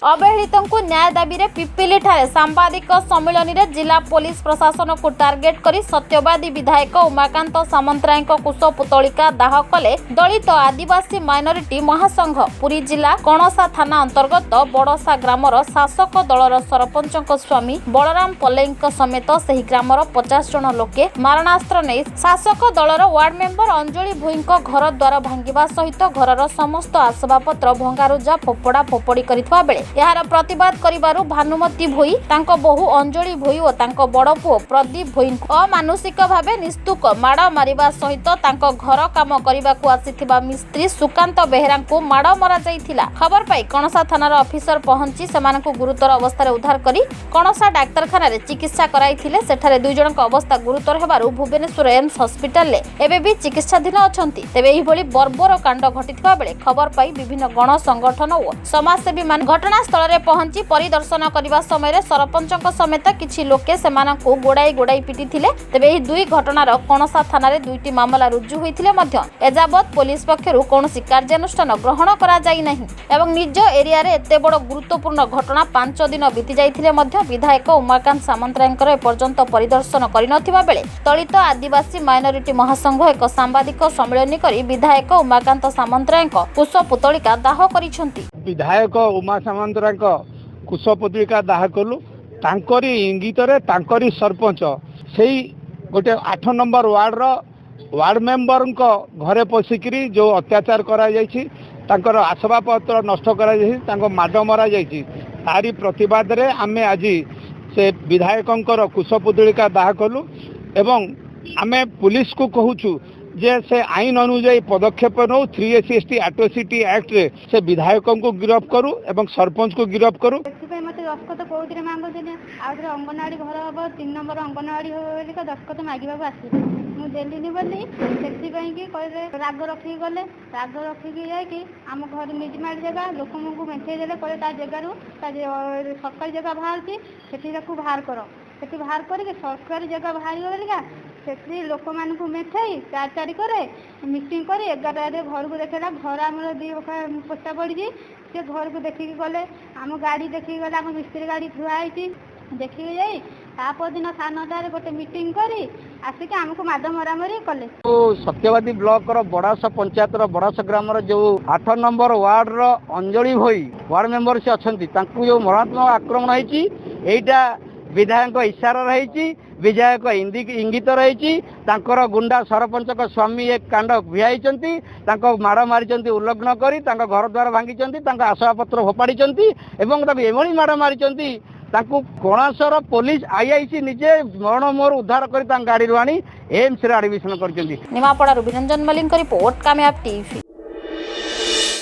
ଅବହେଳିତଙ୍କୁ ନ୍ୟାୟ ଦାବିରେ ପିପିଲିଠାରେ ସାମ୍ବାଦିକ ସମ୍ମିଳନୀରେ ଜିଲ୍ଲା ପୋଲିସ ପ୍ରଶାସନକୁ ଟାର୍ଗେଟ କରି ସତ୍ୟବାଦୀ ବିଧାୟକ ଉମାକାନ୍ତ ସାମନ୍ତରାୟଙ୍କ କୁଶ ପୁତଳିକା ଦାହ କଲେ ଦଳିତ ଆଦିବାସୀ ମାଇନରିଟି ମହାସଂଘ। ପୁରୀ ଜିଲ୍ଲା କଣସା ଥାନା ଅନ୍ତର୍ଗତ ବଡ଼ସା ଗ୍ରାମର ଶାସକ ଦଳର ସରପଞ୍ଚଙ୍କ ସ୍ୱାମୀ ବଳରାମ ପଲେଇଙ୍କ ସମେତ ସେହି ଗ୍ରାମର 50 ଜଣ ଲୋକେ ମାରଣାସ୍ତ୍ର ନେଇ ଶାସକ ଦଳର ୱାର୍ଡ ମେମ୍ବର ଅଞ୍ଜଳି ଭୋଇଙ୍କ ଘର ଦ୍ୱାର ଭାଙ୍ଗିବା ସହିତ ଘରର ସମସ୍ତ ଆସବାବପତ୍ର ଭଙ୍ଗାରୁଜା, ଫୋପଡ଼ା ଫୋପଡ଼ି କରିଥିବା ବେଳେ ଏହାର ପ୍ରତିବାଦ କରିବାରୁ ଭାନୁମତୀ ଭୋଇ, ତାଙ୍କ ବୋହୂ ଅଞ୍ଜଳି ଭୋଇ ଓ ତାଙ୍କ ବଡ଼ ପୁଅ ପ୍ରଦୀପ ଭୋଇଙ୍କୁ ଅମାନୁଷିକ ଭାବେ ନିସ୍ତୁକ ମାଡ଼ ମାରିବା ସହିତ ତାଙ୍କ ଘର କାମ କରିବାକୁ ଆସିଥିବା ମିସ୍ତ୍ରୀ ସୁକାନ୍ତ ବେହେରାଙ୍କୁ ମାଡ଼ ମରାଯାଇଥିଲା। ଖବର ପାଇ କଣସା ଥାନାର ଅଫିସର ପହଞ୍ଚି ସେମାନଙ୍କୁ ଗୁରୁତର ଅବସ୍ଥାରେ ଉଦ୍ଧାର କରି କଣସା ଡାକ୍ତରଖାନାରେ ଚିକିତ୍ସା କରାଇଥିଲେ। ସେଠାରେ 2 ଜଣଙ୍କ ଅବସ୍ଥା ଗୁରୁତର ହେବାରୁ ଭୁବନେଶ୍ୱର ଏମ୍ସ ହସ୍ପିଟାଲରେ ଏବେ ବି ଚିକିତ୍ସାଧୀନ ଅଛନ୍ତି। ତେବେ ଏହିଭଳି ବର୍ବର କାଣ୍ଡ ଘଟିଥିବା ବେଳେ ଖବର ପାଇ ବିଭିନ୍ନ ଗଣ ସଂଗଠନ ଓ ସମାଜସେବୀମାନେ ଘଟଣାସ୍ଥଳରେ ପହଞ୍ଚି ପରିଦର୍ଶନ କରିବା ସମୟରେ ସରପଞ୍ଚଙ୍କ ସମେତ କିଛି ଲୋକେ ସେମାନଙ୍କୁ ଗୋଡ଼ାଇ ଗୋଡ଼ାଇ ପିଟିଥିଲେ। ତେବେ ଏହି ଦୁଇ ଘଟଣାର କଣସା ଥାନାରେ ଦୁଇଟି ମାମଲା ରୁଜୁ ହୋଇଥିଲେ ମଧ୍ୟ ଏଯାବତ୍ ପୋଲିସ ପକ୍ଷରୁ କୌଣସି କାର୍ଯ୍ୟାନୁଷ୍ଠାନ ଗ୍ରହଣ କରାଯାଇ ନାହିଁ ଏବଂ ନିଜ ଏରିଆରେ ଏତେ ବଡ଼ ଗୁରୁତ୍ୱପୂର୍ଣ୍ଣ ଘଟଣା 5 ଦିନ ବିତି ଯାଇଥିଲେ ମଧ୍ୟ ବିଧାୟକ ଉମାକାନ୍ତ ସାମନ୍ତରାୟଙ୍କର ଏପର୍ଯ୍ୟନ୍ତ ପରିଦର୍ଶନ କରିନଥିବା ବେଳେ ଦଳିତ ଆଦିବାସୀ ମାଇନରିଟି ମହାସଂଘ ଏକ ସାମ୍ବାଦିକ ସମ୍ମିଳନୀ କରି ବିଧାୟକ ଉମାକାନ୍ତ ସାମନ୍ତରାୟଙ୍କ କୁଶ ପୁତଳିକା ଦାହ କରିଛନ୍ତି। ବିଧାୟକ ଉମା ସାମନ୍ତରାଙ୍କ କୁଶପୁତଳିକା ଦାହ କଲୁ। ତାଙ୍କରି ଇଙ୍ଗିତରେ ତାଙ୍କରି ସରପଞ୍ଚ ସେଇ ଗୋଟେ 8 ନମ୍ବର ୱାର୍ଡ଼ର ୱାର୍ଡ଼ ମେମ୍ବରଙ୍କ ଘରେ ପଶିକିରି ଯେଉଁ ଅତ୍ୟାଚାର କରାଯାଇଛି, ତାଙ୍କର ଆସବାବପତ୍ର ନଷ୍ଟ କରାଯାଇଛି, ତାଙ୍କ ମାଡ଼ ମରାଯାଇଛି, ତାରି ପ୍ରତିବାଦରେ ଆମେ ଆଜି ସେ ବିଧାୟକଙ୍କର କୁଶପୁତଳିକା ଦାହ କଲୁ। ଏବଂ ଆମେ ପୁଲିସକୁ କହୁଛୁ ଯେ ସେ ଆଇନ ଅନୁଯାୟୀ ପଦକ୍ଷେପ ନେଉ, 3 S C S T atrocity ଆକ୍ଟରେ ସେ ବିଧାୟକଙ୍କୁ ଗିରଫ କରୁ ଏବଂ ସରପଞ୍ଚକୁ ଗିରଫ କରୁ। ସେଥିପାଇଁ ମୋତେ ଦସ୍ତଖତ କୋଉଥିରେ ମାଗୁଥିଲେ। ଆଉ ଥରେ ଅଙ୍ଗନବାଡ଼ି ଘର ହବ, 3 ନମ୍ବର ଅଙ୍ଗନବାଡ଼ି ହବ ବୋଲିକା ଦସ୍ତଖତ ମାଗିବାକୁ ଆସିଲେ। ମୁଁ ଦେଲିନି ବୋଲି ସେଥିପାଇଁ କି କହିଲେ, ରାଗ ରଖିକି ଗଲେ। ରାଗ ରଖିକି ଯାଇକି ଆମ ଘରେ ନିଜ ମାଡ଼ି ଜାଗା ଲୋକଙ୍କୁ ମେଣ୍ଟେଇ ଦେଲେ। କହିଲେ, ତା ଜାଗାରୁ ତା ସରକାରୀ ଜାଗା ବାହାରୁଛି, ସେଠି ତାକୁ ବାହାର କର। ସେଠି ବାହାର କରିକି ସରକାରୀ ଜାଗା ବାହାରିବ ବୋଲିକା ସେଠି ଲୋକମାନଙ୍କୁ ମେଣ୍ଟେଇ 4 ତାରିଖରେ ମିଟିଂ କରି 11ଟାରେ ଘରକୁ ଦେଖେଇଲା। ଘର ଆମର 2 ବଖରା ପୋତା ପଡ଼ିଛି। ସେ ଘରକୁ ଦେଖିକି ଗଲେ, ଆମ ଗାଡ଼ି ଦେଖିକି ଗଲେ, ଆମ ମିସ୍ତ୍ରୀ ଗାଡ଼ି ଥୁଆ ହେଇଛି ଦେଖିକି ଯାଇ ତା ପରଦିନ 9:30ରେ ଗୋଟେ ମିଟିଂ କରି ଆସିକି ଆମକୁ ମାଡ଼ ମରାମରି କଲେ। ସତ୍ୟବାଦୀ ବ୍ଲକର ବଡ଼ାସ ପଞ୍ଚାୟତର ବଡ଼ାସ ଗ୍ରାମର ଯେଉଁ 8 ନମ୍ବର ୱାର୍ଡର ଅଞ୍ଜଳି ଭୋଇ ୱାର୍ଡ ମେମ୍ବର ସେ ଅଛନ୍ତି, ତାଙ୍କୁ ଯେଉଁ ମରଣାତ୍ମକ ଆକ୍ରମଣ ହେଇଛି, ଏଇଟା ବିଧାୟକଙ୍କ ଇଶାରାରେ ହେଇଛି, ବିଧାୟକ ଇଙ୍ଗିତ ରହିଛି। ତାଙ୍କର ଗୁଣ୍ଡା ସରପଞ୍ଚଙ୍କ ସ୍ୱାମୀ ଏ କାଣ୍ଡ ଭିଆଇଛନ୍ତି। ତାଙ୍କ ମାଡ଼ ମାରିଛନ୍ତି ଉଲଗ୍ନ କରି, ତାଙ୍କ ଘର ଦ୍ୱାର ଭାଙ୍ଗିଛନ୍ତି, ତାଙ୍କ ଆସବାବପତ୍ର ଫୋପାଡ଼ିଛନ୍ତି ଏବଂ ତାକୁ ଏଭଳି ମାଡ଼ ମାରିଛନ୍ତି, ତାଙ୍କୁ କଣାସର ପୋଲିସ ଆଇଆଇସି ନିଜେ ମରଣ ମୁହଁରୁ ଉଦ୍ଧାର କରି ତାଙ୍କ ଗାଡ଼ିରୁ ଆଣି ଏମ୍ସରେ ଆଡ଼ମିସନ କରିଛନ୍ତି। ନିମାପଡ଼ାରୁ ବିରଞ୍ଜନ ମଲ୍ଲିକଙ୍କ ରିପୋର୍ଟ, କାମୟାବ ଟିଭି।